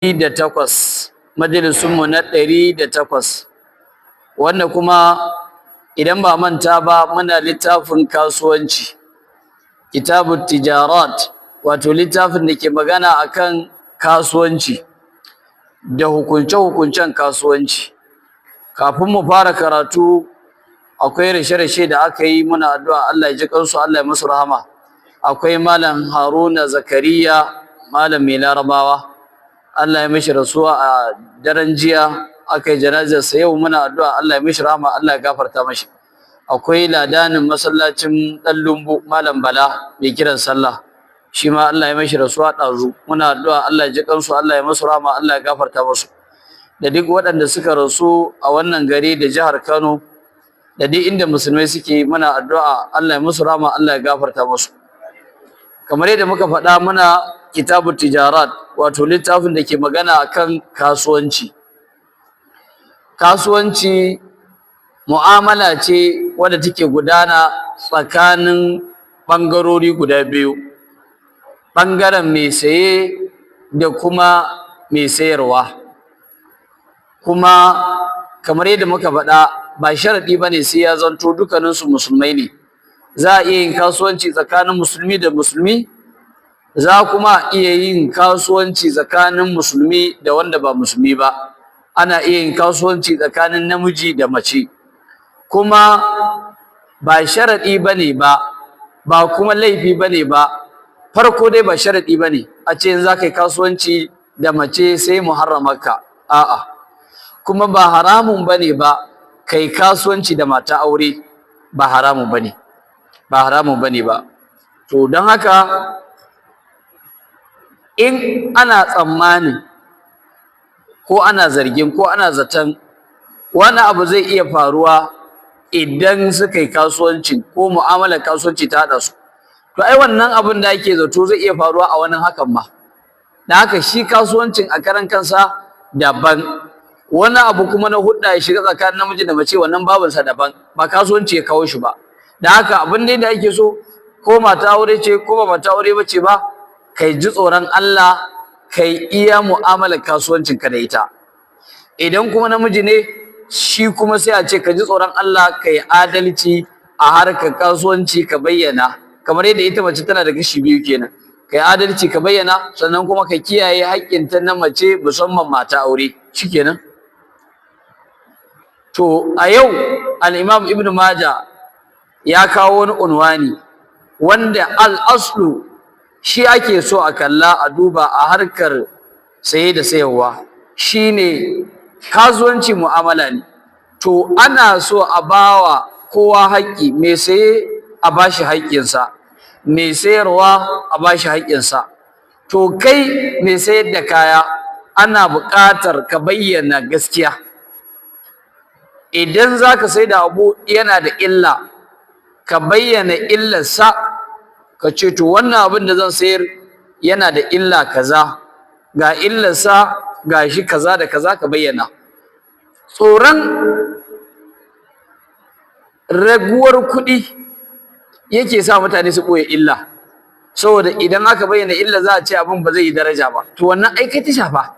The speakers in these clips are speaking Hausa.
108, majalisunmu na 108, wanda kuma idan ba manta ba muna littafin kasuwanci, Kitabut Tijarat, wato littafin da ke magana akan kasuwanci da hukunce-hukuncen kasuwanci. Kafin mu fara karatu, akwai rashe-rashe da aka yi. Muna addu'a Allah ya ji kansu, Allah ya musu rahama. Akwai Malam Haruna Zakariya, malam mai Larabawa, Allah ya mishi rasuwa a daren jiya, aka yi janazar sa yau. Muna addu'a Allah ya mishi rahama, Allah ya gafarta mashi. Akwai ladanin masallacin Dan Lumbu, Malam Bala mai kiran sallah, shi ma Allah ya mishi rasuwa ɗazu. Muna addu'a Allah ya ji kansu, Allah ya musu rahama, Allah ya gafarta musu, da duk waɗanda suka rasu a wannan gari da jihar Kano da duk inda musulmai suke. Muna addu'a Allah ya musu rahama, Allah ya gafarta musu. Kamar yadda muka faɗa, muna Kitabut Tijarat, wato littafin da ke magana akan kasuwanci. Kasuwanci mu'amala ce wadda take gudana tsakanin ɓangarori guda biyu, ɓangaren mai saye da kuma mai sayarwa. Kuma kamar yadda muka faɗa, ba sharaɗi ba ne sai ya zanto dukkaninsu musulmai ne. Za a iya yin kasuwanci tsakanin musulmi da musulmi, za kuma iya yin kasuwanci tsakanin musulmi da wanda ba musulmi ba, ana iya yin kasuwanci tsakanin namiji da mace. Kuma ba sharaɗi ba ne ba, ba kuma laifi ba ne ba. Farko dai, ba sharaɗi ba ne a ce in za ka yi kasuwanci da mace sai muharramarka, a'a. Kuma ba haramun ba ne ba kai kasuwanci da mata aure, ba haramun ba ne, ba haramun ba ne ba. To, don haka in ana tsammanin ko ana zargin ko ana zaton wani abu zai iya faruwa idan suka yi kasuwanci ko mu'amalar kasuwanci ta haɗa su, to ai wannan abin da ake zato zai iya faruwa a wani hakan ma. Da haka shi kasuwancin a karan kansa daban, wani abu kuma na hudda ya shiga tsakanin namiji da mace, wannan babinsa daban, ba kasuwanci ya kawo shi ba. Da haka abin da ake so, ko mata aure ce ko ba mata aure ba ce ba, kai ji tsoron Allah, kai iya mu'amalar kasuwancin ka da ita. Idan kuma namiji ne shi kuma, sai a ce ka ji tsoron Allah, kai adalci a harkar kasuwanci, ka bayyana, kamar yadda ita mace tana da kashi biyu kenan: kai adalci, ka bayyana, sannan kuma ka kiyaye haƙƙinta na mace, musamman mata aure. Shikenan. To, a yau al-Imam Ibn Majah ya kawo wani unwani wanda al-aslu shi ake so a kalla, a duba a harkar saye da sayarwa, shine kasuwanci mu'amala ne. To, ana so a bawa kowa haƙƙi: mai saye a bashi haƙƙinsa, mai sayarwa a bashi haƙƙinsa. To, kai mai sayar da kaya, ana buƙatar ka bayyana gaskiya. Idan zaka sai da abu yana da illa, ka bayyana illarsa, ka ce, "To, wannan abin da zan sayar yana da illa kaza, ga illarsa, ga shi kaza da kaza," ka bayyana. Tsoron raguwar kuɗi yake sa mutane su ɓoye illa, saboda idan aka bayyana illa za a ce abin ba zai yi daraja ba. To, wannan ai kai ta shafa.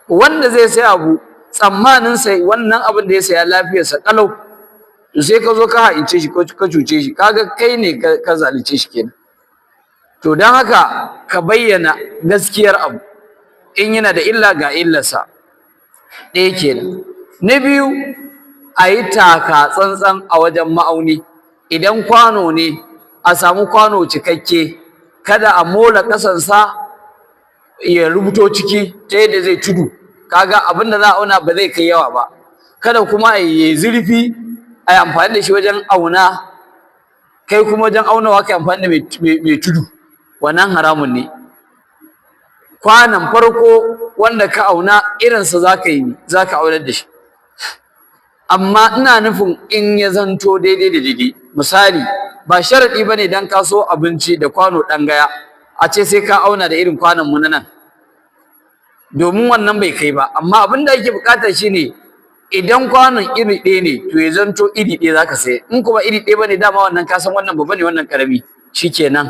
Wanda zai sai abu, tsammanin sai wannan abin da ya saya lafiyarsa kalau, to sai ka zo ka ha'ince shi ko ka cuce shi, kaga kai ne ka zalunce shi kenan. To, don haka ka bayyana gaskiyar abu. In yana da illa, ga illarsa. Ɗaya kenan. Na biyu, a yi taka tsantsan a wajen ma'auni. Idan kwano ne, a samu kwano cikakke, kada a mola ƙasansa ya rubuto ciki ta yadda zai tudu, kaga abin da za a auna ba zai kai yawa ba. Kada kuma a yi zurfi, a yi amfani da shi wajen auna, kai kuma wajen aunawa kai amfani da mai tudu, wannan haramun ne. Kwanan farko wanda ka auna, irinsa za ka yi, za ka aunar da shi. Amma ina nufin in ya zanto daidai da daidai. Misali, ba sharaɗi ba ne don ka so abinci da kwano ɗan gaya, a ce sai ka auna da irin kwanon mu na nan, domin wannan bai kai ba. Amma abin da ake bukata shine, idan kwanon iri ɗaya ne, to ya zanto iri ɗaya zaka saya. In kuma iri ɗaya bane, dama wannan ka san wannan babba ne, wannan karami, shikenan.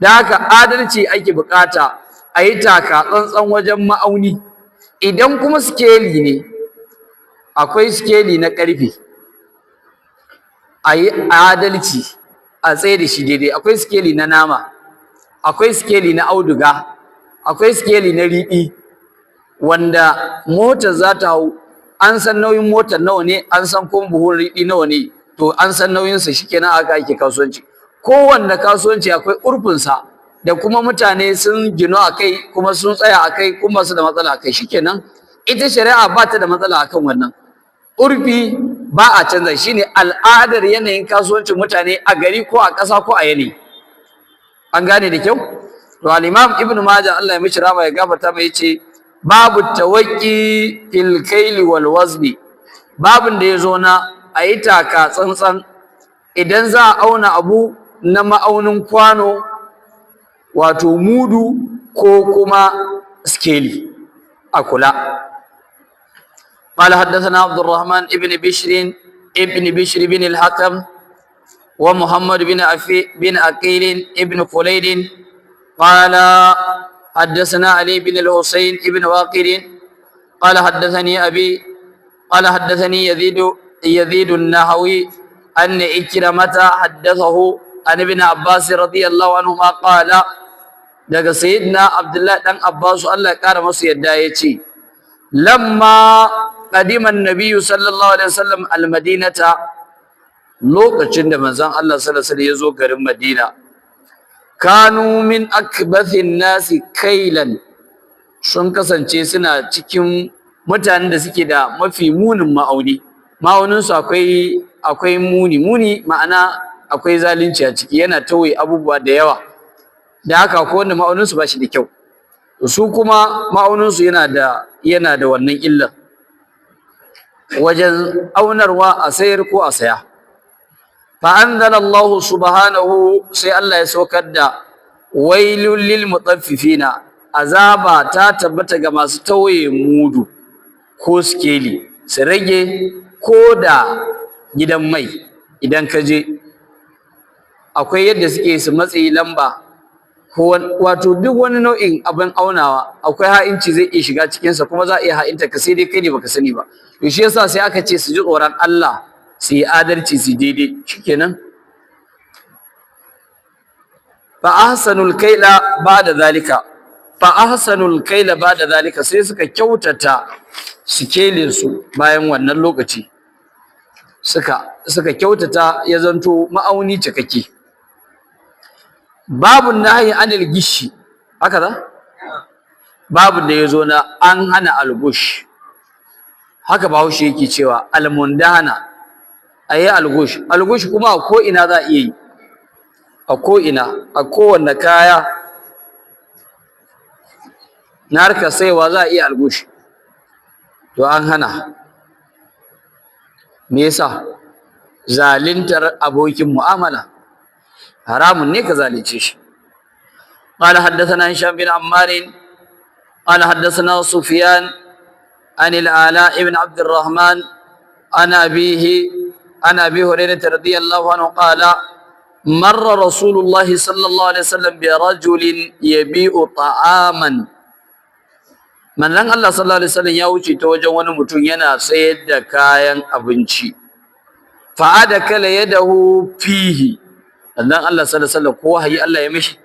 Dan haka adalci ake bukata. A yi taka tsantsan wajen ma'auni. Idan kuma sikeli ne, akwai sikeli na ƙarfe, a yi adalci, a tsaye da shi daidai. Akwai sikeli na nama, akwai sikeli na auduga, akwai sikeli na riɗi wanda motar za ta hau. An san nauyin motar nawa ne, an san kuma buhun riɗi nawa ne, to an san nauyinsa, shikenan. Haka ake kasuwanci. Kowanne kasuwanci akwai urfinsa da kuma mutane sun ginu a kai, kuma sun tsaya a kai, kuma su da matsala a kai, shikenan. Ita shari'a ba ta da matsala akan wannan. Urfi ba a canza, shine al'adar yanayin kasuwancin mutane a gari ko a ƙasa ko a yanayi. An gane da kyau? To, al-Imam Ibn Majah, Allah ya mishi rahama ya gafarta mai, yace: babu tawaqqi fil kaili wal wazni. Babin da yazo na ayi taka tsantsan idan za a auna abu na ma'aunin kwano, wato mudu ko kuma skeli, a kula. قال حدثنا عبد الرحمن ابن بشر ابن بشر بن الحكم ومحمد بن أفي بن أقيل ابن خليل قال حدثنا علي بن الحسين ابن واقد قال حدثني أبي قال حدثني يزيد النهوي أن عكرمة حدثه عن ابن عباس رضي الله عنهما قال، daga Sayyidina Abdullahi dan Abbas, Allah ya kara masa yadda, yace: lamma qadima an-nabiy sallallahu alaihi wasallam al-madinata, lokacin da manzon Allah sallallahu alaihi wasallam ya zo garin Madina, kanu min akbathin nasi kailan, sun kasance suna cikin mutanen da suke da mafi munin ma'auni. Ma'auninsu akwai muni muni, ma'ana akwai zalunci a ciki, yana tauye abubuwa da yawa. Da haka ko wanda ma'auninsu ba shi da kyau, su kuma ma'auninsu yana da wannan illar wajen aunarwa, a sayar ko a saya. Fa anzala Allah subhanahu, sai Allah ya saukar da: wailul lil mutaffifina, azaba ta tabbata ga masu tauye mudu ko skeli, su rage. Ko da gidan mai idan ka je, akwai yadda suke su matse lamba, ko wato duk wani nau'in abin aunawa akwai ha'inci zai iya shiga cikinsa, kuma za a iya ha'inta ka, sai dai kai ne baka sani ba. To, shi yasa sai aka ce su ji tsoron Allah, su yi adalci, su daidai, shikenan. Fa ahsanul kaila ba'da zalika, fa ahsanul kaila ba'da zalika, sai suka kyautata sikelin su bayan wannan lokaci, suka kyautata, ya zanto ma'auni cikakke. Babu nahyi anil gishi. Haka za babu da yazo na an hana algush. Haka Bahaushe yake cewa almundahana, ayi algush. Algush kuma a ko ina za a iya yi, a ko ina, a kowanne kaya na harkar saiwa za a iya algush. To, an hana. Me yasa? Zalintar abokin mu'amala haramun ne, ka zalunce shi. قال حدثنا هشام بن عمار قال حدثنا سفيان عن العلاء بن عبد الرحمن عن أبيه عن أبي هريرة رضي الله عنه قال: مر رسول الله صلى الله عليه وسلم برجل يبيع طعاما. Manzon Allah sallallahu alaihi wasallam ya wuce ta wajen wani mutum yana sayar da kayan abinci. Fa adkhala yadahu fihi. Manzon Allah sallallahu alaihi wasallam, ko wahayi Allah ya mishi,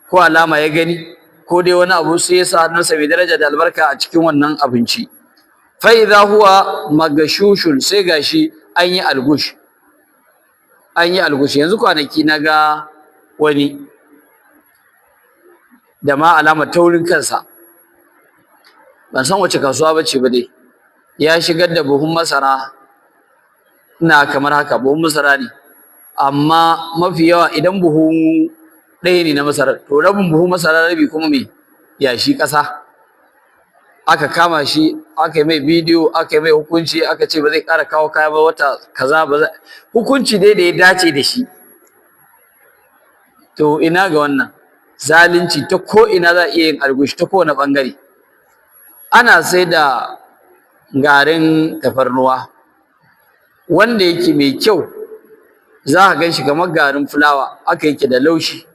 ko alama ya gani, ko dai wani abu, sai ya sa hannunsa mai daraja da albarka a cikin wannan abinci. Fa idza huwa magashushun, sai gashi an yi algush, an yi algush. Yanzu kwanaki naga wani da ma alamar taurin kansa, ban san wace kasuwa bace ba dai, ya shigar da buhun masara ina kamar haka. Buhun masara ne, amma mafi yawa idan buhu ɗaya ne na masara, to rabin buhun masara, rabi kuma mai yashi, ƙasa. Aka kama shi, aka yi mai bidiyo, aka yi mai hukunci, aka ce ba zai ƙara kawo kaya ba wata kaza ba. Hukunci dai da ya dace da shi. To, ina ga wannan zalunci? Ta ko ina za a iya yin algushi, ta kowane ɓangare. Ana sai da garin tafarnuwa wanda yake mai kyau, za ka gan shi kamar garin fulawa, haka yake da laushi,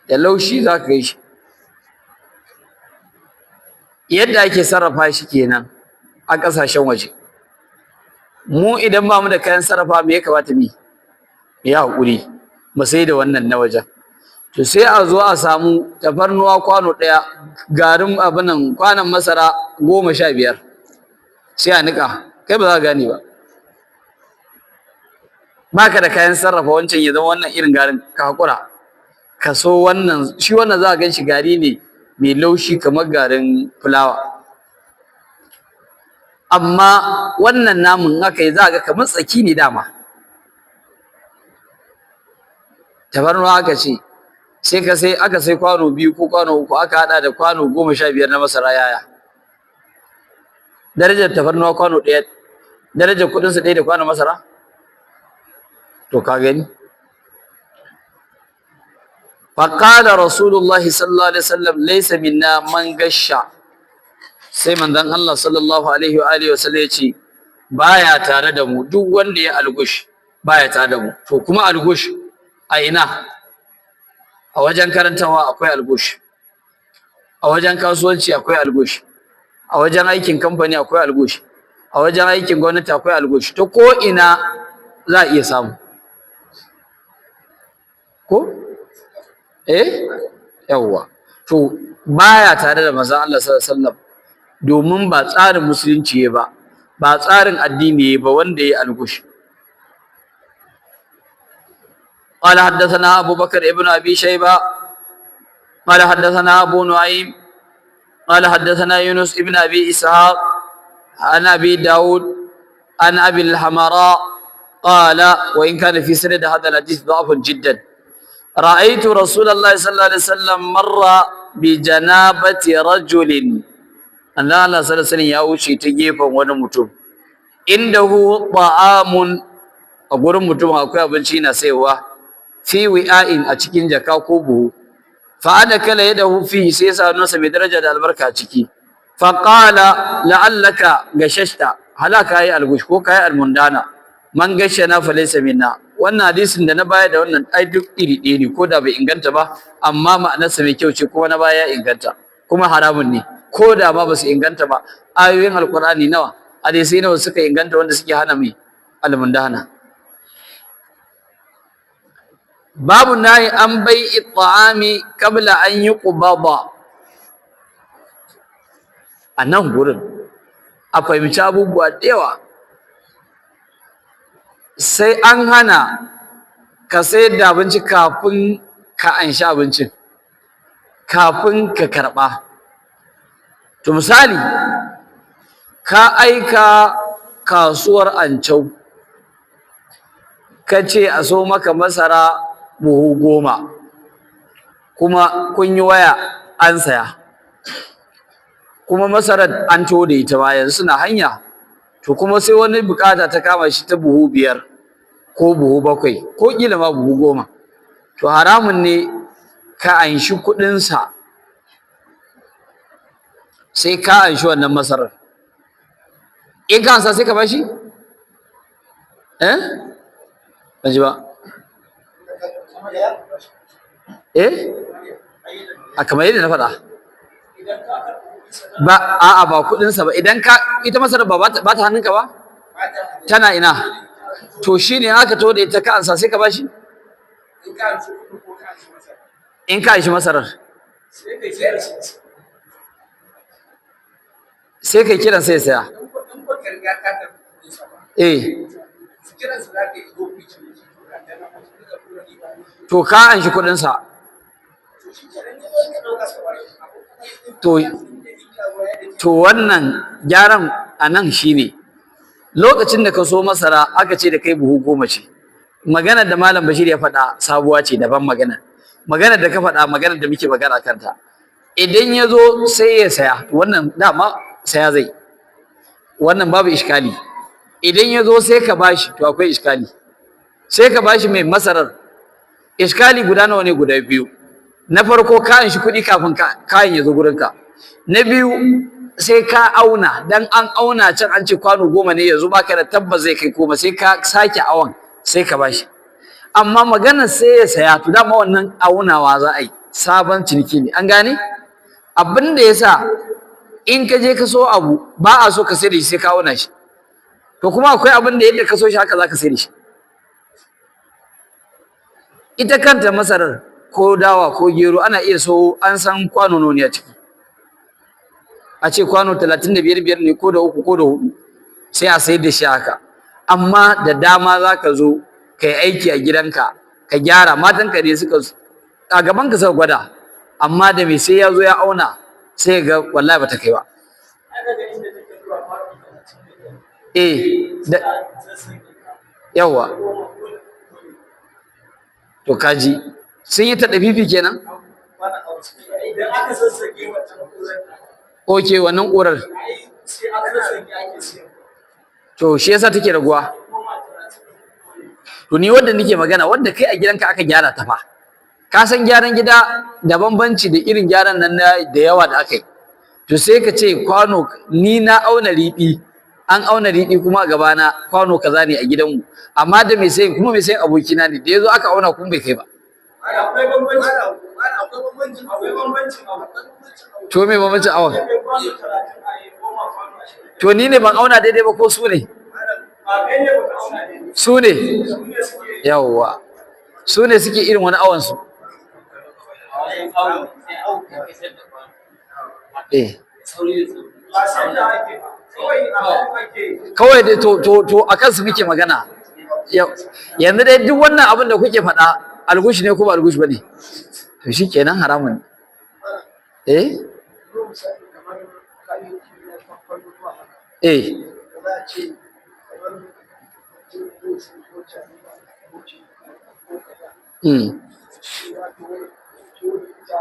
da laushi za ka gan shi. Yadda ake sarrafa shi kenan a ƙasashen waje. Mu idan ba mu da kayan sarrafa, me ya kamata mu yi? Haƙuri mu sai da wannan na wajen. To sai a zo a samu tafarnuwa kwano ɗaya, garin abin nan, kwanon masara 15, sai a niƙa. Kai ba za ka gane ba, baka da kayan sarrafa wancan ya zama wannan irin garin. Ka haƙura ka so wannan. Shi wannan za a gan shi gari ne mai laushi kamar garin fulawa, amma wannan namun aka yi za a ga kamar tsaki ne. Dama tafarnuwa aka ce sai ka sai, aka sai kwano biyu ko kwano uku, aka hada da kwano 15 na masara. Yaya darajar tafarnuwa kwano ɗaya? Darajar kuɗinsa ɗaya da kwano masara? To ka gani. فقال رسول الله صلى الله عليه وسلم: ليس منا من غش. Sai manzon Allah sallallahu alaihi wa alihi wasallam ya ce baya tare da mu duk wanda ya algush, baya tare da mu. To kuma algush a ina? A wajen karantawa akwai algush, a wajen kasuwanci akwai algush, a wajen aikin kamfani akwai algush, a wajen aikin gwamnati akwai algush. To ko ina za a iya samu, ko eh? Yawwa. To baya tare da manzon Allah sallallahu alaihi wasallam, domin ba tsarin musulunci ba, ba tsarin addini ba wanda ya algush. قال حدثنا أبو بكر ابن أبي شيبة قال حدثنا أبو نعيم قال حدثنا يونس ابن أبي إسحاق عن أبي داود عن أبي الحمراء قال، وإن كان في سند هذا الحديث ضعف جدا: رأيت رسول الله صلى الله عليه وسلم مر بجنابة رجل. أن الله صلى الله عليه وسلم ya wuce ta gefen wani mutum، عنده طعام، a gurin mutum akwai abinci na sayarwa، في وعاء، a cikin jaka ko buhu. فأدخل يده فيه، sai ya sa hannunsa mai daraja da albarka a ciki. فقال: لعلك غششت، hala kayi algush ko kayi almundana. من غشنا فليس منا. Wannan hadisin da na baya da wannan ai duk iri ɗaya ne, ko da bai inganta ba, amma ma'anarsa mai kyau ce, kuma na baya ya inganta. Kuma haramun ne, ko da ma ba su inganta ba. Ayoyin Alqur'ani nawa, hadisai nawa suka inganta wanda suke hana mai almundana? باب النهي عن بيع الطعام قبل أن يقبض. A nan gurin a fahimci abubuwa da yawa. Sai an hana ka sayar da abinci kafin ka anshi abincin, kafin ka karɓa. To misali, ka aika kasuwar Ancau, ka ce a so maka masara buhu 10, kuma kun yi waya an saya, kuma masarar an taho da ita ma, yanzu suna hanya. To kuma sai wani bukata ta kama shi ta buhu 5 ko buhu 7 ko kila ma buhu 10. To haramun ne ka anshi kuɗinsa sai ka anshi wannan masarar. In ka ansa sai ka bashi? Eh, ban ji ba. Eh, a kamar yadda na faɗa ba, a'a, ba kuɗinsa ba. Idan ka ita masarar ba ta hannunka ba, tana ina? To shine aka to da ita ka ansa sai ka bashi. In ka anshi masarar sai kai kiran sai saya. Eh, to ka anshi kuɗinsa. To wannan gyaran a nan shine, lokacin da ka so masara aka ce da kai buhu 10 ce. Maganar da Malam Bashir ya faɗa sabuwa ce daban. Magana da ka faɗa, maganar da muke magana kanta, idan ya zo sai ya saya, wannan dama saya zai, wannan babu iskali. Idan ya zo sai ka bashi, to akwai iskali. Sai ka bashi mai masarar, iskali guda nawa ne? Guda biyu. Na farko, ka shi kuɗi kafin kayan ya zo gurinka. Na biyu, sai ka auna, dan an auna can an ce kwano 10 ne, yanzu baka da tabbas zai kai 10, sai ka sake awon sai ka bashi. Amma maganar sai ya saya, to dama wannan aunawa za a yi, sabon ciniki ne. An gane abin da yasa? In ka je ka so abu, ba a so ka sai da shi sai ka auna shi. To kuma akwai abin da yadda ka so shi haka za ka sai da shi. Ita kanta masarar ko dawa ko gero, ana iya so an san kwano nawa ne a ciki, a ce kwano 35 biyar ne ko da uku ko da hudu, sai a sayar da shi haka. Amma da dama za ka zo ka yi aiki a gidanka, ka gyara, matanka ne suka a gaban ka suka gwada, amma da mai sai ya zo ya auna, sai ga wallahi bata kai ba. Eh, da yawa. To kaji sun yi ta ɗafifi kenan. Idan aka sassake wancan ƙurar. Okay, wannan ƙurar. Ai sai aka sassake ake siyan. To shi yasa take raguwa. Koma 30. To ni wanda nake magana, wanda kai a gidanka aka gyara ta fa. Ka san gyaran gida da bambanci da irin gyaran nan na da yawa da aka yi. To sai ka ce kwano, ni na auna riɗi, an auna riɗi kuma a gabana, kwano kaza ne a gidanmu, amma da mai sai kuma mai sayan abokina ne, da yazo aka auna kuma bai kai ba. Akwai bambanci, akwai bambancin abu. To me bambancin awon? Kai kwano 30 a yi koma kwano 20. To ni ne ban auna daidai ba ko su ne? Ba kai ne baka auna daidai. Su ne. Su ne suke. Yawwa, su ne suke irin wani awon su. Wajen awo sai awo ka kai sayar da kwano. Eh. Sauri da sauri. Ba sai da ake ba, kawai a ake. Kawai dai to a kansu muke magana. Yanzu dai duk wannan abin da kuke faɗa, algushi ne ko ba algushi ba ne? To shi kenan, haramun ne, eh. Ko misali kamar kayayyaki na kamfanonuwa haka da za a ce kamar mutum zai sai ko taliya ko shinkafa ko kaza, cewa to to da ita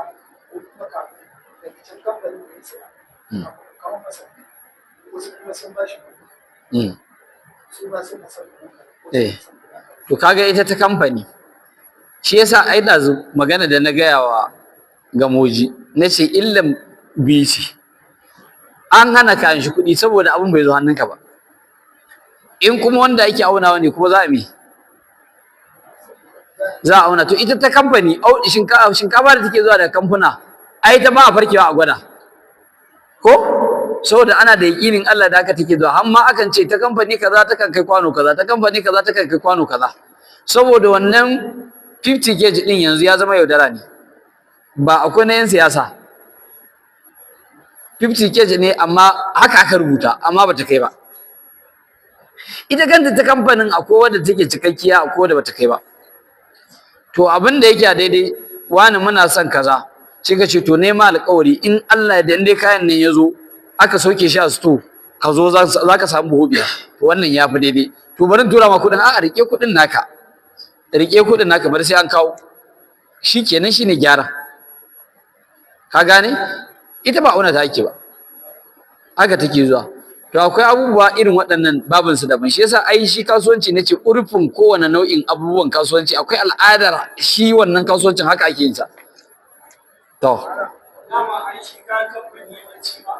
ko kuma kafin daga can kamfanin da ya saya, kafin a kawo masa, wasu kuma sun ba shi kuɗi, su ma suna son kuɗi ko suna son kuɗi. To kaga ita ta kamfani, shi yasa ai ɗazu magana da na gaya wa Gamoji, na ce illan biyu ce. An hana ka shi kuɗi saboda abin bai zo hannunka ba. In kuma wanda ake aunawa ne kuma, za a me za a auna. To ita ta kamfani, shinkafa da take zuwa daga kamfuna, ai ta ba a farkewa a gwada ko, saboda ana da yaƙinin Allah da haka take zuwa. Har ma akan ce ta kamfani kaza ta kan kai kwano kaza, ta kamfani kaza ta kan kai kwano kaza, saboda wannan 50 kg din yanzu ya zama yaudara ne. Ba akwai na yan siyasa, 50 kg ne, amma haka aka rubuta, amma bata kai ba. Ita kanta ta kamfanin akwai wadda take cikakkiya, akwai wadda bata kai ba. To abin da yake a daidai, wani muna son kaza, sai ka ce to nema alƙawari, in Allah ya da dai kayan nan ya zo aka sauke shi a store, ka zo za ka samu buhu 5. To wannan ya fi daidai. To bari in tura ma kuɗin. A'a, rike kuɗin naka, rike kuɗin naka, bari sai an kawo. Shi kenan, shine gyara. Ka gane? Ita ba auna ta ake ba, haka take zuwa. To akwai abubuwa irin waɗannan, babin su daban. Shi yasa ai shi kasuwanci nace urfin kowane nau'in abubuwan kasuwanci, akwai al'adar shi wannan kasuwancin, haka ake yin sa. To Dama ai shi kayan kamfani yawanci ba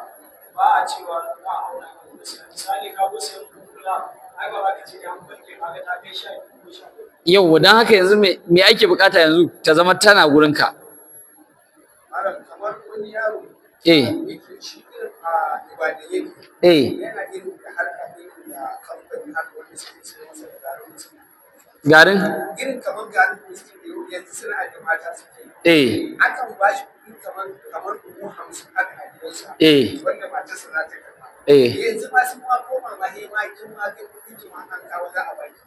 ba a cewa za a auna. Misali ka zo sayan buhuna, ai ba za ka ce an farke ka ga ta kai 12 ko 13. Yau dan haka yanzu me ake bukata yanzu ta zama tana gurinka? Malam, kamar wani yaro yake shi irin a Ibadan yake, yana irin da harka irin da kamfani haka wanda suke sayar masa da garin biskit. Garin? Irin kamar garin biskit da yanzu suna da mata suke yi. Akan ba shi kuɗi kamar 50,000 haka a gidansa, wanda matarsa za ta karɓa. Yanzu ma sun ma koma ma he ma kin ma kai kuɗin ki ma an kawo za a baki.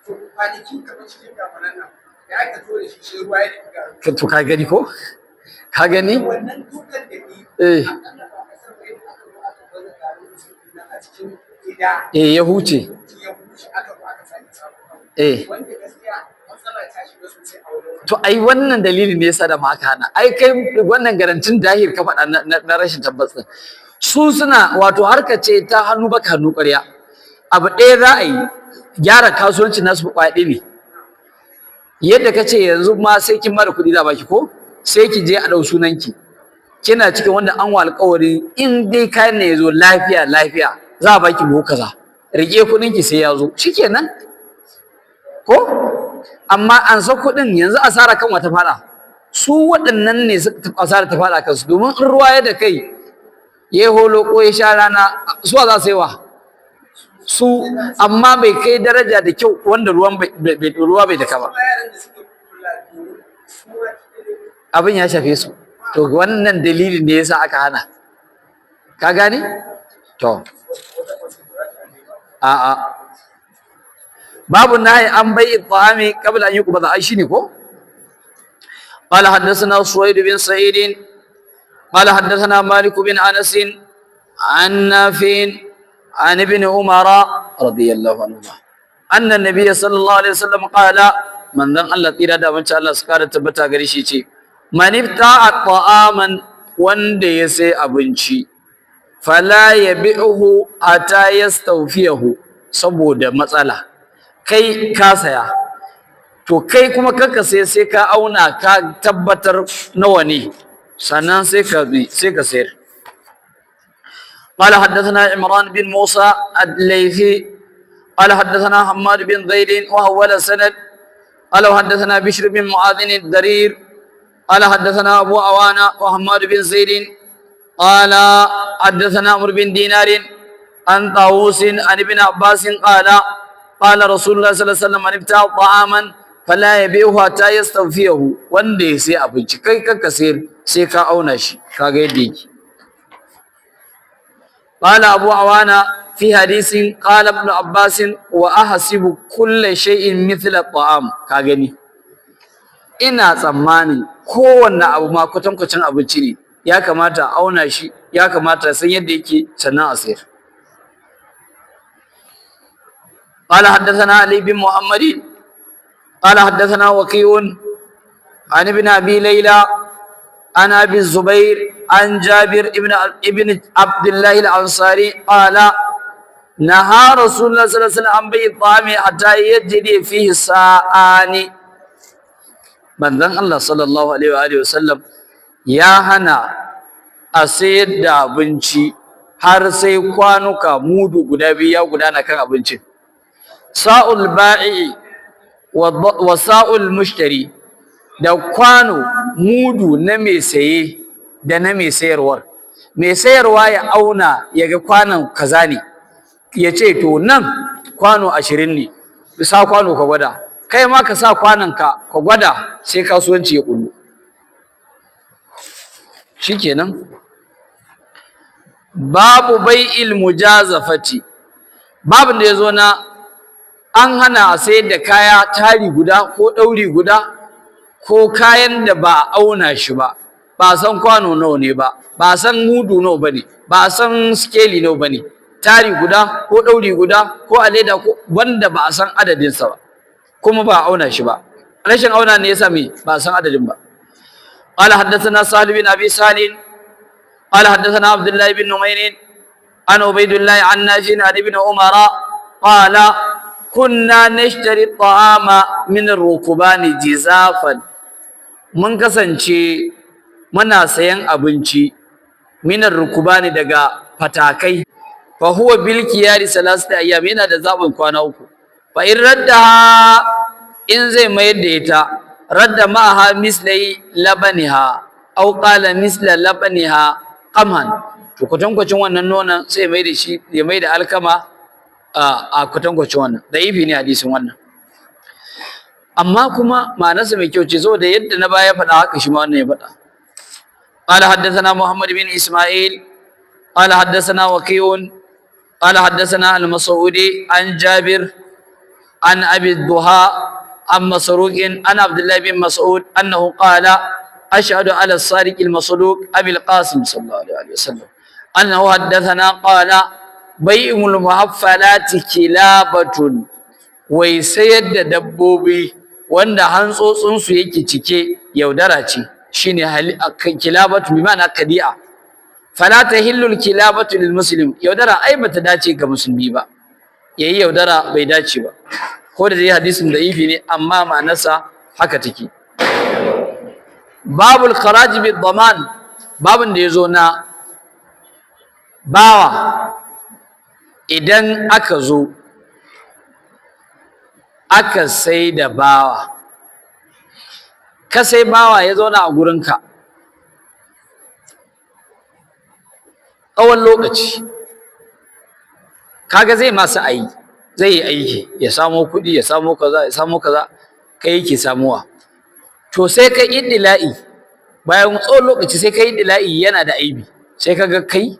To kwanaki kamar cikin damanan nan da aka zo da shi, shi ruwa ya tafi garin. To ka gani ko? Ka gani? Wannan dukan da ni, akalla ba a san yadda aka zo aka baza garin biskit ɗin nan a cikin gida. Eh, ya huce. Ya huce, aka zo aka sake samun abu. Wanda gaskiya matsala ta shiga sosai a wurin. To ai wannan dalilin ne yasa da ma aka hana. Ai kai wannan garantin dahir ka faɗa na rashin tabbas din. Su suna wato harka ce ta hannu baka hannu ƙwarya. Abu ɗaya za a yi gyara kasuwancin nasu ƙwaya ɗaya ne. Yadda ka ce yanzu ma sai kin bada kuɗi za a baki ko? Sai ki je a ɗau sunanki. Kina cikin wanda an wa alƙawari, in dai kayan ne ya zo lafiya lafiya, za a baki buhu kaza. Riƙe kuɗinki sai ya zo. Shikenan. Ko? Amma an san kuɗin yanzu asara kan wata faɗa. Su waɗannan ne suka asara ta faɗa kansu, domin in ruwa ya da kai Ya holo ko ya sha rana, suwa za su yi wa su, amma bai kai daraja da kyau wanda ruwan bai ruwa bai daka ba. Abin ya shafe su. To wannan dalilin ne yasa aka hana, ka gane? To a'a, babu nahi an bai ta'ami qabla an yuqbada, ai shine ko. قال حدثنا سويد بن سعيد قال حدثنا مالك بن انس عن نافع عن ابن عمر رضي الله عنهما ان النبي صلى الله عليه وسلم قال، من ذن الله tsira da wancan Allah su kara tabbata gare shi ce: man ibta'a ta'aman, wanda ya sai abinci, fala yabi'uhu hatta yastawfiyahu. Saboda matsala, kai ka saya, to kai kuma kanka sai ka auna ka tabbatar nawa ne, sannan sai ka sayar. قال حدثنا عمران بن موسى الليثي قال حدثنا حماد بن زيد وحول السند قال وحدثنا بشر بن معاذ الضرير قال حدثنا أبو عوانة وحماد بن زيد قال حدثنا عمرو بن دينار عن طاووس عن ابن عباس قال: قال رسول الله صلى الله عليه وسلم: من ابتاع طعاما فلا يبيعه حتى يستوفيه. Wanda ya sai abinci, kai ka sayar sai ka auna shi kaga yadda yake. قال أبو عوانة في حديث: قال ابن عباس: وأحسب كل شيء مثل الطعام. Ka gani, ina tsammanin kowanne abu ma kwatankwacin abinci ne, ya kamata a auna shi, ya kamata san yadda yake sannan a sayar. قال حدثنا علي بن محمد قال حدثنا وكيع عن ابن ابي ليلى عن ابي الزبير عن جابر ابن عبد الله الانصاري قال: نهى رسول الله صلى الله عليه وسلم عن بيع الطعام حتى يجري فيه ساعان. Manzon Allah sallallahu alaihi wa alihi wasallam ya hana a sayar da abinci har sai kwanuka mudu guda biyu ya gudana kan abincin, sa'ul ba'i wa sa'ul mushtari, da kwano mudu na mai saye da na mai sayarwar. Mai sayarwa ya auna ya ga kwanon kaza ne, ya ce to nan kwano 20 ne, sa kwano ka gwada, kai ma ka sa kwanon ka ka gwada, sai kasuwanci ya kullu, shikenan. Babu bai'il mujazafati, babin da ya zo na an hana a sayar da kaya tari guda ko ɗauri guda ko kayan da ba a auna shi ba, ba a san kwano nawa ne ba, ba a san mudu nawa ba ne, ba a san sikeli nawa ba ne, tari guda ko ɗauri guda ko a leda ko wanda ba a san adadinsa ba kuma ba a auna shi ba. Rashin auna ne yasa me ba a san adadin ba. قال حدثنا سهل بن ابي سهل قال حدثنا عبد الله بن نمير عن عبيد الله عن نافع عن ابن عمر قال: كنا نشتري الطعام من الركبان جزافا. Mun kasance muna sayan abinci من الركبان, daga fatakai. فهو بالخيار ثلاثة أيام, yana da zabin kwana 3. فإن ردها, in zai mayar da ita, رد معها مثلي لبنها أو قال مثل لبنها قمحا. To kwatankwacin wannan nonon sai mai da shi, ya mai da alkama a kwatankwacin wannan. Da'ifi ne hadisin wannan, amma kuma ma'anarsa mai kyau ce, saboda yadda na baya faɗa haka shi ma wannan ya faɗa. قال حدثنا محمد بن إسماعيل قال حدثنا وكيع قال حدثنا المسعودي عن جابر عن أبي الضحى عن مسروق عن عبد الله بن مسعود أنه قال: أشهد على الصادق المصدوق أبي القاسم صلى الله عليه وسلم أنه حدثنا قال: بيع المحفلات كلابة. Wai sayar da dabbobi wanda hantsotsinsu yake cike yaudara ce, shine كلابة بمعنى خديعة. فلا تحل الكلابة للمسلم. Yaudara ai bata dace ga musulmi ba, yayi yaudara bai dace ba. Ko da dai hadisin da'ifi ne, amma ma'anarsa haka take. باب الخراج بالضمان, babin da yazo na bawa idan aka zo aka sai da bawa, ka sai bawa ya zauna a gurinka, Tsawon lokaci kaga zai masa ayi, zai yi aiki ya samo kuɗi, ya samo kaza, ya samo kaza, kai yake samuwa. To sai kai iddila'i bayan tsawon lokaci, sai kai iddila'i yana da aibi, sai kaga kai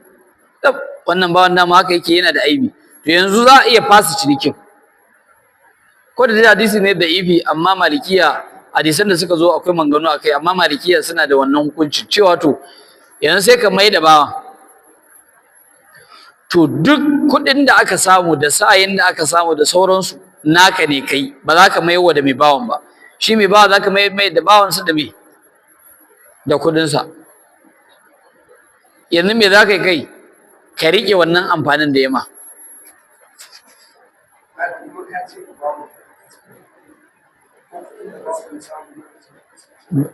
wannan bawan dama haka yake, yana da aibi. To yanzu za a iya fasa cinikin. Ko da hadisi ne da ifi, amma malikiya hadisan da suka zo akwai manganu akai, amma malikiya suna da wannan hukunci cewa to yanzu sai ka mai da bawan. To duk kuɗin da aka samu da sa'ayin da aka samu da sauransu naka ne kai, ba za ka mai wa da mai bawan ba. Shi mai bawa za ka mai mai da bawansa da me da kuɗinsa. Yanzu me za ka yi kai? Ka riƙe wannan amfanin da ya ma.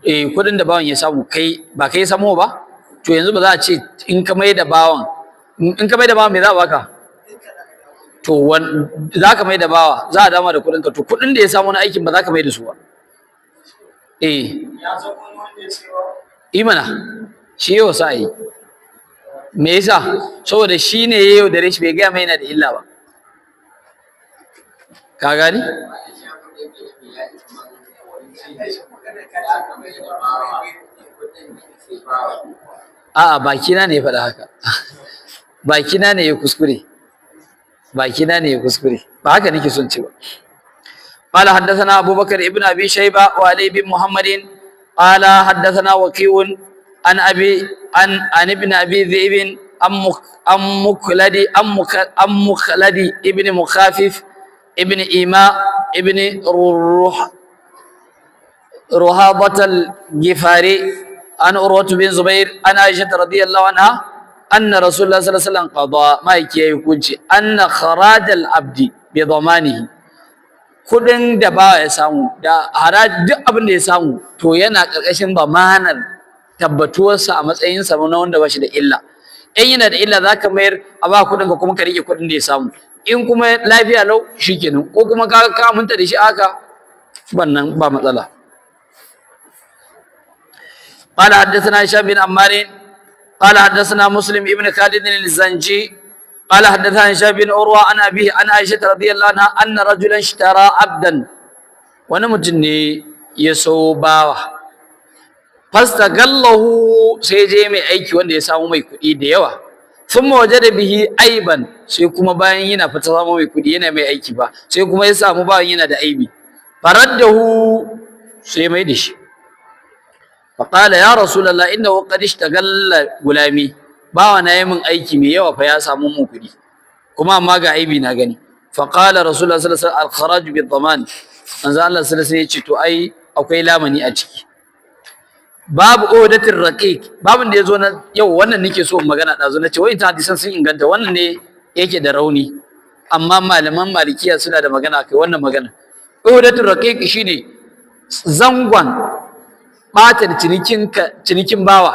Eh, kuɗin da bawan ya samu kai ba kai samo ba. To yanzu ba za a ce in ka mai da bawan, in ka mai da bawan me za a baka? To za ka mai da bawa, za a dama da kuɗinka. To kuɗin da ya samu na aikin ba za ka mai da su ba. Eh, imana shi yau sa yi me yasa? Saboda shi ne ya yaudare shi, bai gaya mai yana da illa ba. Ka gani? A'a, bakina ne ya faɗa haka. Bakina ne ya kuskure. Bakina ne ya kuskure. Ba haka nake son ce ba. قال حدثنا أبو بكر ابن أبي شيبة وعلي بن محمد قال حدثنا وكيع عن أبي عن ابن أبي ذئب أم مخلد أم مخلد ابن مخافف ابن إيماء ابن روح رهابة الجفاري عن عروة بن زبير عن عائشة رضي الله عنها أن رسول الله صلى الله عليه وسلم قضى ما يكي أن خراج العبد بضمانه. Kudin da bawa ya samu da haraji duk abin da ya samu to yana ƙarƙashin bamanar tabbatuwarsa a matsayinsa na wanda ba shi da illa. In yana da illa za ka mayar a ba kudin ka kuma ka rike kudin da ya samu. In kuma lafiya lau shikenan, ko kuma ka aminta da shi haka, wannan ba matsala. قال حدثنا هشام بن عمار قال حدثنا مسلم ابن خالد الزنجي قال حدثنا هشام بن عروة عن أبيه عن عائشة رضي الله عنها أن رجلا اشترى عبدا، ونمتن يسو باوا فاستغله، sai je mai aiki wanda ya samu mai kuɗi da yawa. Thumma wajada bihi aiban, sai kuma bayan yana fita samu mai kuɗi yana mai aiki ba, sai kuma ya samu bayan yana da aibi. Faraddahu, sai mai da shi. Faqala ya rasulullah innahu qad ishtagalla gulami, bawa na yi min aiki mai yawa fa ya samu mun kuɗi kuma amma ga aibi na gani. Faqala rasulullah sallallahu alaihi wasallam al-kharaj bi dhaman. Manzo Allah sallallahu alaihi wasallam ya ce to ai akwai lamani a ciki. Babu udatir raqiq, babin da yazo na yau wannan nake so in magana dazu, nace wai ta hadisan sun inganta, wannan ne yake da rauni, amma malaman malikiya suna da magana kai wannan magana. Udatir raqiq shine zangon ɓata cinikin bawa,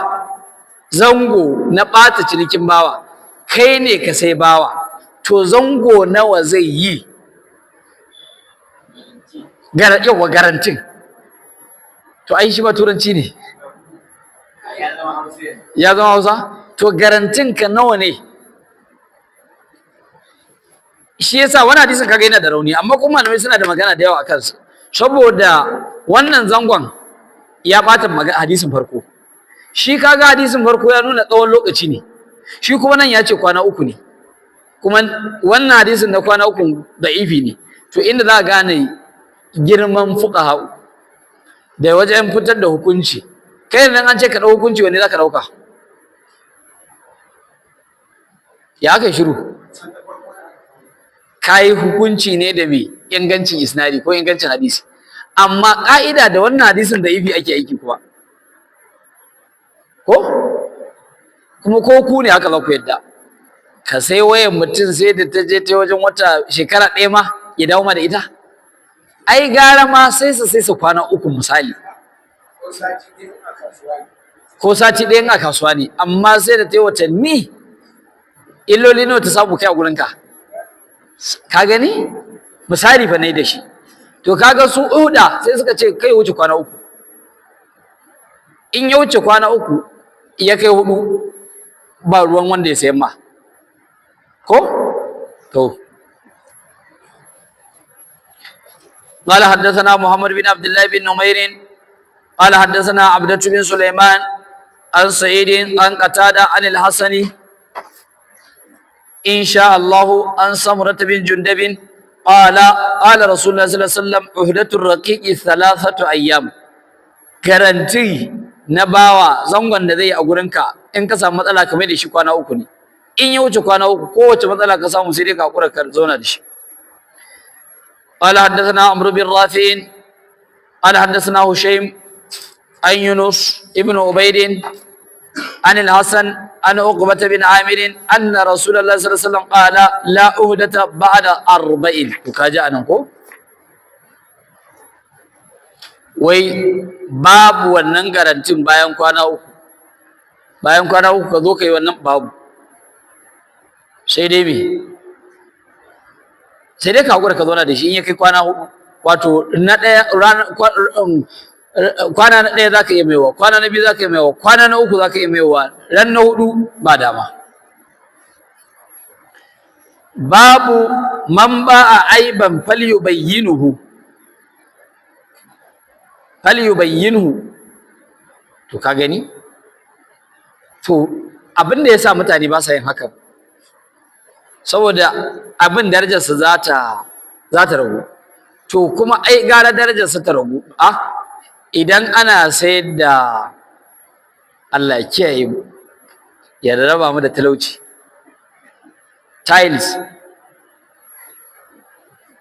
zango na ɓata cinikin bawa. Kai ne ka sai bawa, to zango nawa zai yi? Yawa garantin. To ai shi ba turanci ne ya zama Hausa. To garantin ka nawa ne? Shi yasa wani hadisin kaga yana da rauni, amma kuma malamai suna da magana da yawa akan su, saboda wannan zangon ya ɓata hadisin farko. Shi kaga hadisin farko ya nuna tsawon lokaci ne, shi kuma nan ya ce kwana uku ne, kuma wannan hadisin na kwana uku da'ifi ne. To inda za a gane girman fuqaha da wajen fitar da hukunci, kai nan an ce ka ɗau hukunci, wanne za ka ɗauka? Ya aka shiru? Ka yi hukunci ne da me ingancin isnadi ko ingancin hadisi, amma ƙa'ida da wannan hadisin da ifi ake aiki kuwa, ko kuma ko ku ne haka za ku yadda ka sai wayan mutum sai da ta je ta wajen wata shekara ɗaya ma ya dawo ma da ita? Ai gara ma sai su kwana uku misali, ko sati ɗaya a kasuwa ne, amma sai da ta yi watanni, illoli nawa ta samu kai a gurinka? Ka gani misali fa ne da shi. To kaga su uda sai suka ce kai wuce kwana uku, in ya wuce kwana uku ya kai hudu Ba ruwan wanda ya sayan ma ko. To, قال حدثنا محمد بن عبد الله بن نمير قال حدثنا عبدة بن سليمان عن سعيد عن قتادة عن الحسن إن شاء الله عن سمرة بن جندب قال قال رسول الله صلى الله عليه وسلم: عهدة الرقيق 3 أيام. Garanti na bawa, zangon da zai yi a gurinka in ka samu matsala kamar da shi, kwana 3 ne. In ya wuce kwana 3, kowace matsala ka samu, sai dai ka hakura ka zauna da shi. قال حدثنا عمرو بن رافع قال حدثنا هشيم عن يونس ابن عبيد عن الحسن عن عقبة بن عامر أن رسول الله صلى الله عليه وسلم قال: لا عهدة بعد 40. Kaji anan ko wai babu wannan garantin bayan kwana 3. Bayan kwana 3 ka zo ka yi wannan, babu. Sai dai me? Sai dai ka hakura ka zauna da shi in ya kai kwana 4. Wato na ɗaya kwana na ɗaya za ka iya maiwa, kwana na biyu za ka iya maiwa, kwana na uku za ka iya maiwa, ran na hudu ba dama. Babu man ba'a aiban falyubayyinuhu, falyubayyinhu. To, ka gani, to abin da yasa mutane ba sa yin haka, saboda abin darajarsa za ta ragu. To kuma ai gara darajarsa ta ragu. Ah, idan ana sayar da, Allah ya kiyaye mu ya raba mu da talauci, tiles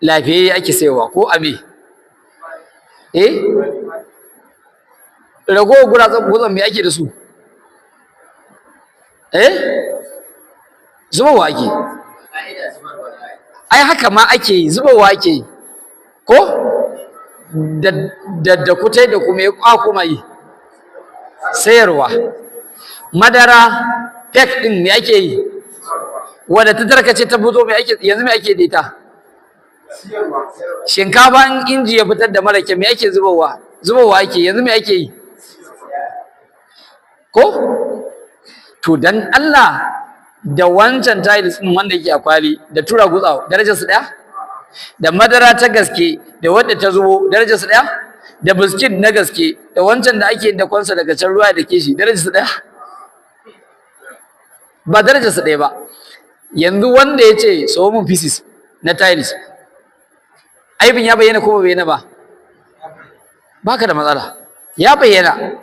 lafiyayye ake sayarwa ko a me, eh, ragowar guratsan gutsan me ake da su? Eh, zubarwa ake. Ai haka ma ake yi, zubarwa ake yi ko da da kutai da kuma ya kuma yi sayarwa. Madara fek din me ake yi? Wadda ta tarkace ta fito, me ake yanzu, me ake da ita? Shinkafa in inji ya fitar da mara kyau, me ake zubarwa? Zubarwa ake. Yanzu me ake yi ko? To, dan Allah, da wancan tiles din wanda yake a kwali da tura gutsa, darajar su daya? Da madara ta gaske da wadda ta zubo, darajar su daya? Da biskit na gaske da wancan da ake da kwansa daga can ruwa da keshi, darajar su daya? Ba darajar su daya ba. Yanzu wanda ya ce sawo mun pieces na tiles, aibin ya bayyana ko ba bayyana ba? Baka da matsala, ya bayyana.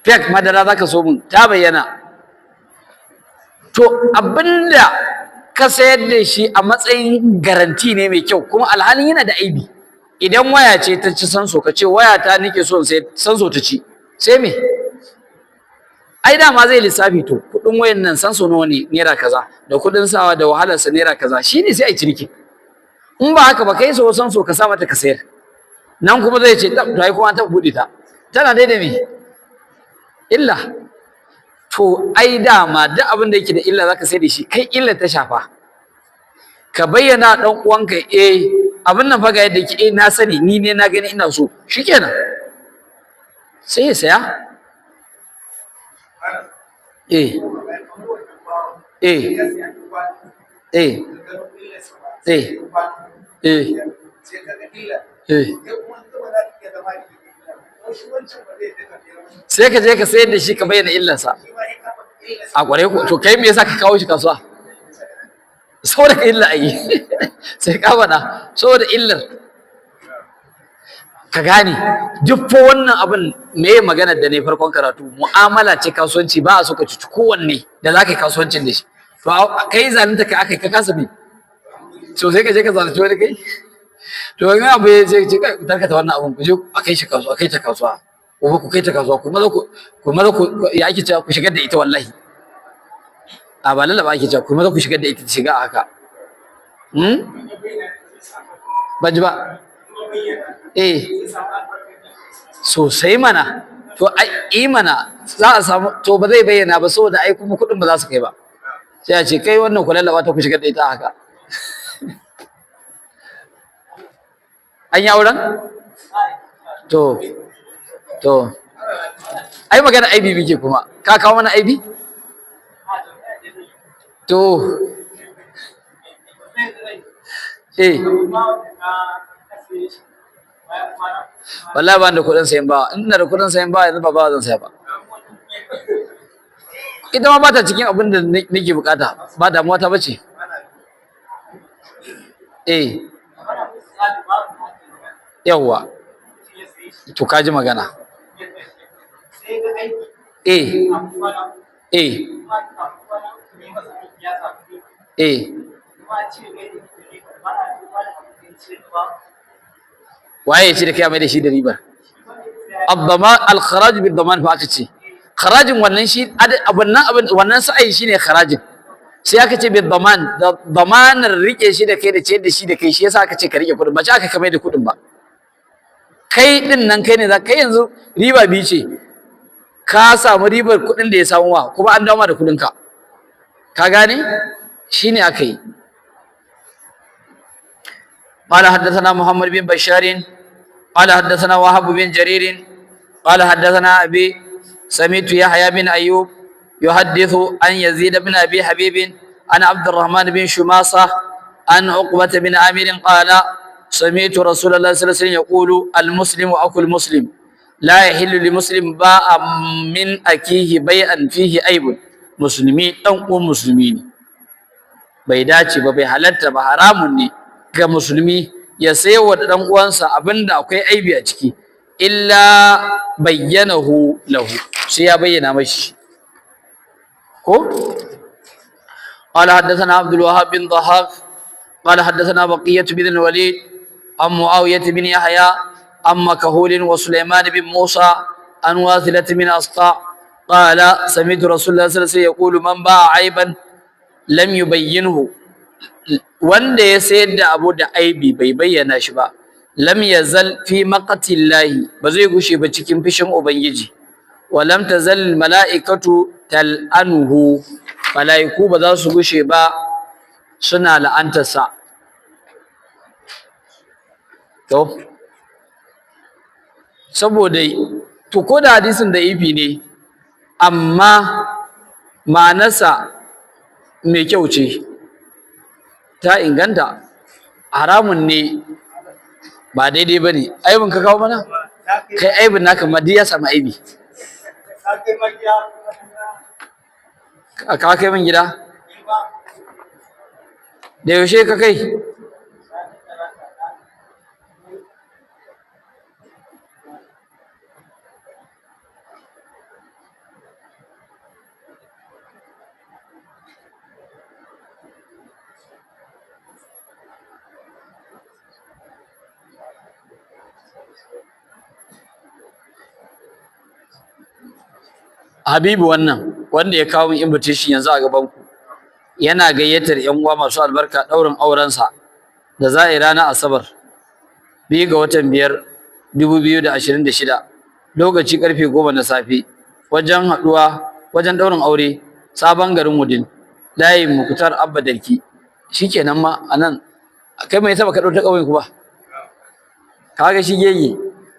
Fake madara zaka so mun, ta bayyana. To, abinda ka sayar da shi a matsayin garanti ne mai kyau, kuma alhalin yana da aibi. Idan waya ce ta ci sensor, ka ce waya ta nake so in sai, sensor ta ci, sai me? Ai dama zai lissafi, to kudin wayan nan sensor nawa ne? Naira kaza, da kudin sawa da wahalar sa naira kaza, shine sai ai ciniki. In ba haka ba, kai so sensor ka sa mata ka sayar, nan kuma zai ce to ai kuma an taɓa buɗe ta, tana dai da me? Illa. To, ai dama duk abin da yake da illa zaka sai da shi, kai illa ta shafa. Ka bayyana dan uwanka, eh, abin nan fa ga yadda yake, eh, na sani, ni ne na gani ina so, shikenan sai ya saya. Eh eh eh eh eh eh sai ka je ka sayar da shi, ka bayyana illarsa a kware ku. To, kai me yasa ka kawo shi kasuwa? Saboda ka illa ayi, sai ka faɗa saboda illar ka gane. Duk fa wannan abin me maganar da ne farkon karatu, mu'amala ce, kasuwanci, ba a so ka cuci kowanne da za ka yi kasuwancin da shi. To, kai zalunta ka aka ka kasa bi, so sai ka je ka zalunci wani kai. To, in abu ya ce ce kai, ku tarkata wannan abun, ku je a kai shi kasuwa, a kai ta kasuwa, ko ku kai ta kasuwa, ku maza, ku maza, ku ya ake cewa, ku shigar da ita. Wallahi a ba lallaba ake cewa ku maza ku shigar da ita, ta shiga a haka. Ban ji ba. Eh, sosai mana. To, ai imana za a samu. To, ba zai bayyana ba, saboda ai kuma kuɗin ba za su kai ba. Sai a ce kai wannan ku lallaba ta, ku shigar da ita haka. An yi auren? To, ai magana aibi muke, kuma ka kawo mana aibi. To eh, wallahi ba ni da kuɗin sayan bawa. In ina da kuɗin sayan bawa yanzu ba bawa zan saya ba. Ita ma ba ta cikin abin da nake bukata, ba damuwa ta bace. Eh, yawwa, to kaji magana. Eh, eh, eh, waye ya ce da kai a mai da shi da ribar? Abdama al-kharaj bil daman fa aka ce kharajin wannan shi wannan abin, wannan sa'ayi shine kharajin. Sai aka ce bil daman, da damanar rike shi da kai da ciyar da shi da kai, shi yasa aka ce ka rike kudin, ba ce aka kamar da kudin ba. Kai din nan kai ne za kai yanzu riba biyu ce, ka samu ribar kudin da ya samu wa kuma an dawo ma da kudin ka. Ka gane shine aka yi. قال حدثنا محمد بن بشار قال حدثنا وهب بن جرير قال حدثنا أبي سمعت يحيى بن أيوب يحدث عن يزيد بن أبي حبيب عن عبد الرحمن بن شماسة عن عقبة بن عامر قال سمعت رسول الله صلى الله عليه وسلم يقول المسلم أخو المسلم لا يحل لمسلم باع من أخيه بيعا فيه عيب. Musulmi ɗan uwan musulmi ne, bai dace ba, bai halatta ba, haramun ne ga musulmi ya sayo wa ɗan uwansa abinda akwai aibi a ciki, illa bayyanahu lahu, sai ya bayyana mashi ko. قال حدثنا عبد الوهاب بن ضحاك قال حدثنا بقية بن الوليد عن معاوية بن يحيى عن مكهول وسليمان بن موسى عن واثلة بن أسقع قال سمعت رسول الله صلى الله عليه وسلم يقول من باع عيبا لم يبينه، wanda ya sayar da abu da aibi bai bayyana shi ba, lam yazal fi maqtillahi, ba zai gushe ba cikin fishin ubangiji, wa lam tazal mala'ikatu tal'anuhu, mala'iku ba za su gushe ba suna la'antarsa. To saboda to ko da hadisin da ifi ne, amma ma'anarsa mai kyau ce, ta inganta. Haramun ne, ba daidai ba ne. Aibin ka kawo mana kai, aibin naka ma duk ya samu aibi. Ka kai min gida da yaushe ka kai? Habibu, wannan wanda ya kawo min invitation yanzu a gaban ku, yana gayyatar yan uwa masu albarka ɗaurin aurensa da za a yi ranar Asabar 2 ga watan 5, 2026, lokaci karfe 10 na safe, wajen haɗuwa wajen ɗaurin aure, Sabon Garin Wudil, layin Mukutar Abba Darki. Shikenan ma anan kai mai saba ka ɗau ta ƙauyen ku ba, kaga shi gege.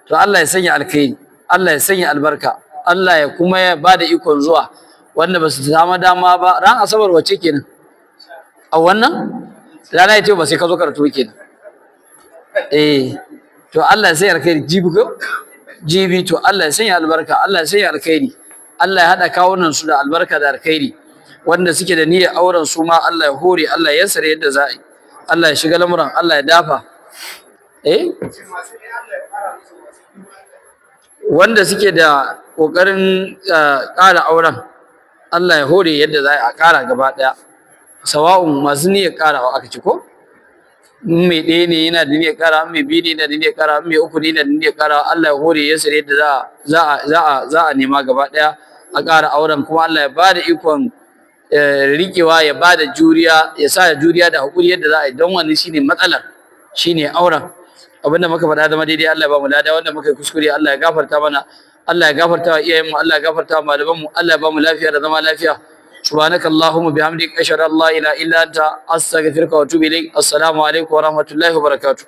To Allah ya sanya alkhairi, Allah ya sanya albarka, Allah ya kuma ya bada ikon zuwa wanda ba su samu dama ba. Ran Asabar wacce kenan? A wannan rana ya ce ba sai ka zo karatu kenan. Eh, to Allah ya sanya alkhairi. Jibi ko jibi. To Allah ya sanya albarka, Allah ya sanya alkhairi, Allah ya hada kawunan su da albarka da alkhairi. Wanda suke da niyyar auren su ma Allah ya hore, Allah ya yassare yadda za a yi, Allah ya shiga lamuran, Allah ya dafa. Eh, wanda suke da ƙoƙarin ƙara auren, Allah ya hore yadda za a ƙara gaba ɗaya. Sawa'un masu niyyar ƙarawa aka ci ko mai ɗaya ne yana da niyyar ƙara, mai biyu ne yana da niyyar ƙara, mai uku ne yana da niyyar ƙara, Allah ya hore ya sare yadda za a nema gaba ɗaya a ƙara auren. Kuma Allah ya bada ikon riƙewa, ya bada juriya, ya sa juriya da haƙuri yadda za a yi, don wannan shine matsalar, shine auren. Abinda muka faɗa zama daidai, Allah ya ba mu lada. Wanda muka yi kuskure, Allah ya gafarta mana, Allah ya gafarta wa iyayenmu, Allah ya gafarta wa malamanmu, Allah ya ba mu lafiya da zama lafiya. Subhanaka allahumma bihamdik, ashhadu an la ilaha illa anta, astaghfiruka wa atubu ilaik. Assalamu alaikum wa rahmatullahi wa barakatuh.